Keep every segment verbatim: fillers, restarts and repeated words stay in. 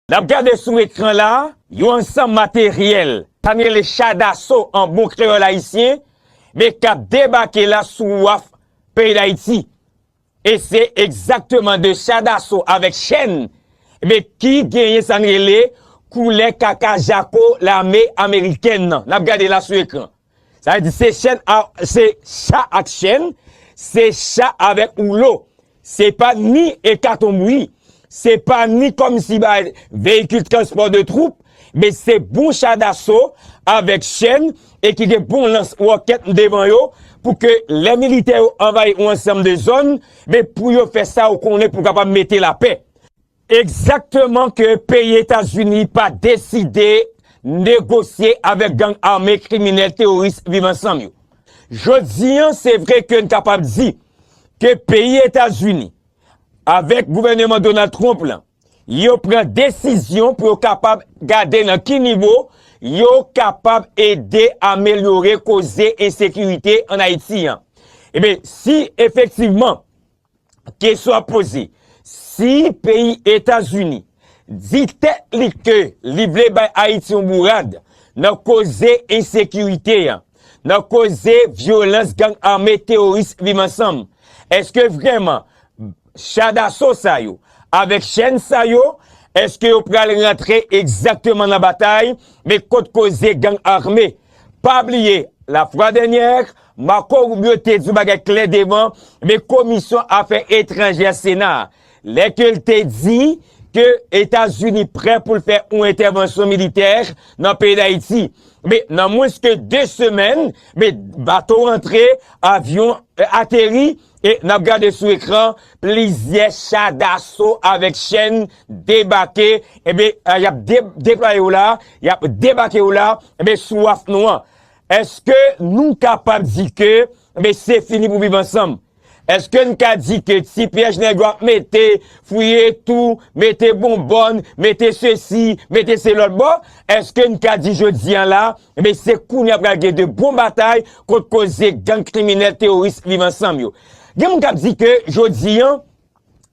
N ap gade sou ekran la, yon ansanm materyèl, sa n rele cha daso an bon kreyòl ayisyen, men k ap debake la sou waf peyi Dayiti. E se egzakteman de cha daso avèk chèn, men ki genyen sa n rele koulè kaka jako lame amerikèn nan. N ap gade la sou ekran. Sa vle di se chèn a, se cha ak chèn, se cha avèk woulo. Se pa ni ekatonbri, se pa ni kòmsi bay veyikil transpò de twoup, men se bon cha daso avèk chèn e ki gen bon lans wòkèt devan yo pou ke lè militè yo anvayi yon ansanm de zòn, men pou yo fè sa yo konnen pou kapab mete lapè. Egzakteman ke peyi Etazini pa deside negosye avèk gang ame kriminèl teworis Viv Ansanm yo. Jodi an, se vre ke n kapab di ke peyi Etazini, avèk gouvèneman Donald Trump lan, yo pran desizyon pou yo kapab gade nan ki nivo yo kapab ede amelyore koze ensekirite ann Ayiti an. Ebyen, si efektivman kesyon ap poze, si peyi Etazini di tèt li ke li vle bay Ayiti yon bourad nan koze ensekirite an, nan koze vyolans gang ame teworis Viv Ansanm, èske vrèman cha daso sa yo, avèk chèn sa yo, èske yo pral rantre egzakteman nan batay, men kot koze gang ame? Pa bliye, lafwa dènyè, Marco Rubio te di yon bagay klè devan, men Komisyon Afè Etranjè Sena a, lè ke l te di ke Etazini prè pou l fè yon entèvansyon militè nan peyi Dayiti. Men nan mwens ke de semèn, men bato rantre, avyon, eh, ateri, e n ap gade sou ekran, plizyè cha daso avèk chèn debake, ebyen, eh, y ap de-, deplwaye yo la, y ap debake yo la, ebyen, sou waf nou an. Èske nou kapab di ke, ebyen, se fini pou Viv Ansanm? Èske n ka di ke ti pyèj nèg yo ap mete, fouye tou, mete bonbòn, mete sesi, mete se lòt bò? Èske n ka di jodi an la, ebyen, se kounye a pral gen de bon batay kont koze gang kriminèl teworis Viv Ansanm yo? Gen moun k ap di ke jodi an,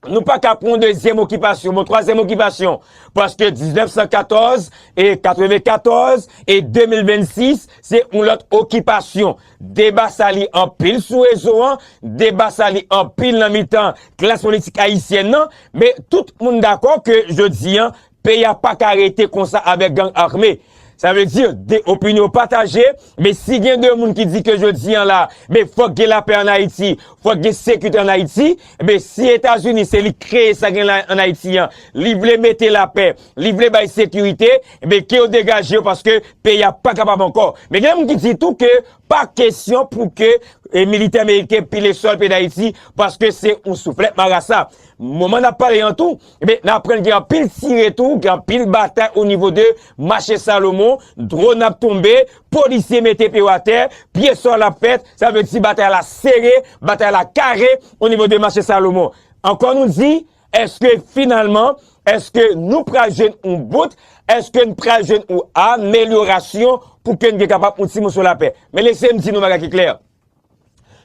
nou pa ka pran yon dezyèm okipasyon, bon, twazyèm okipasyon, paske diznèf san katòz e katrevenkatòz e de mil vennsis, se yon lòt okipasyon. Deba sa li anpil sou rezo an, deba sa li anpil nan mitan klas politik ayisyèn nan, men tout moun dakò ke jodi an, peyi a pa ka rete konsa avèk gang ame. Sa vle di, de opinyon pataje, men si gen de moun ki di ke jodi an la, men fòk gen lapè ann Ayiti, fòk gen sekirite ann Ayiti, men si Etazini se li kreye sa gen la ann Ayiti an, li vle mete lapè, li vle bay sekirite, men ke yo degaje yo paske peyi a pa kapab ankò. Men gen moun ki di tou ke pa kesyon pou ke, e, militè ameriken pile sòl peyi Dayiti paske se yon souflèt marasa. Moman n ap pale an tou, ebyen, n aprann gen anpil tire tou, gen anpil batay o nivo de mache Salomon, dwòn ap tonbe, polisye mete pye yo atè, pye sòl ap fèt, sa vle di batay la sere, batay la kare o nivo de mache Salomon. Ankò nou di, èske finalman, èske nou pral jwenn yon bout, èske n pral jwenn yon amelyorasyon pou ke n gen kapab yon ti moso lapè? Men lese m di nou bagay ki klè.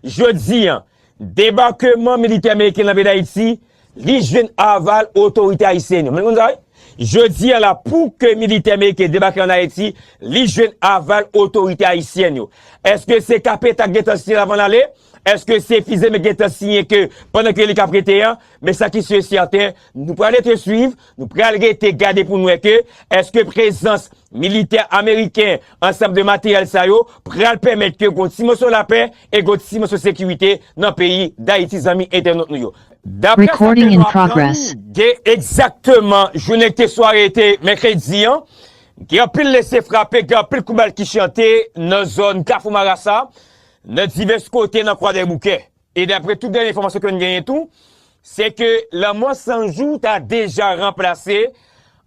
Jodi an, debakeman militè ameriken nan peyi Dayiti, li jwenn aval otorite ayisyèn yo. Men konn sa, wi. Jodi an la, pou ke militè ameriken debake ann Ayiti, li jwenn aval otorite ayisyèn yo. Èske se kape t ak gentan siyen l avan l ale? Èske se fize men gentan siyen ke pandan ke li k ap rete an? Men sa ki si e sèten, nou pral rete swiv, nou pral rete gade pou n wè ke èske prezans militè ameriken, ansanm de materyèl sa yo, pral pèmèt ke gon ti moso lapè e gon ti moso sekirite nan peyi Dayiti, zanmi entènot nou yo. Daprè sa ke nou aprann, gen egzakteman jounen k te sware te mèkredi an, gen anpil lese frape, gen anpil kout bal ki chante nan zòn Kafou Marasa, nan divès kote nan Kwadèboukè. E daprè tout dènye enfòmasyon ke n genyen tou, se ke Lanmò San Jou ta deja ranplase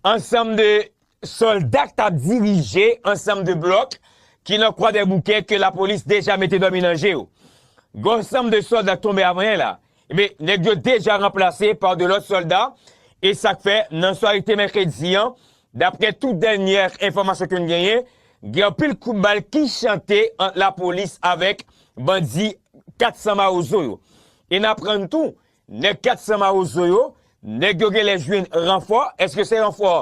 ansanm de sòlda k t ap dirije ansanm de blòk ki nan Kwadèboukè ke lapolis deja mete dòmi nan je yo. Gen ansanm de sòlda k tonbe avanyè la. Ebyen, nèg yo deja ranplase pa de lòt sòlda. E sa k fè, nan sware ki te mèkredi an, daprè tout dènye enfòmasyon ke n genyen, gen anpil kout bal ki chante ant lapolis avèk bandi kat san Mawozo yo. E n aprann tou, nèg kat san Mawozo yo, nèg yo genlè jwenn ranfò. Èske se ranfò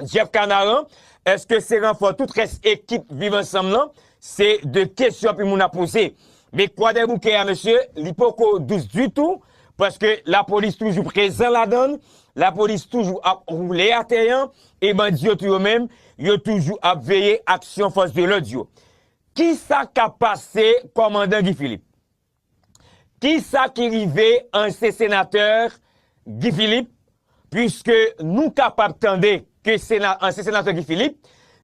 Jeff Canaran, èske se ranfò tout rès ekip Viv Ansanm lan? Se de kesyon anpil moun ap poze. Men Kwadèboukè a, mesye, li poko dous ditou, paske lapolis toujou prezan ladan l, lapolis toujou ap woule atè a, e bandi yo tou yo menm, yo toujou ap veye aksyon fòs de lòd yo. Kisa k ap pase kòmandan Guy Philippe? Kisa ki rive ansyen senatè Guy Philippe? Piske nou kapab tande ke sena, ansyen senatè Guy Philippe,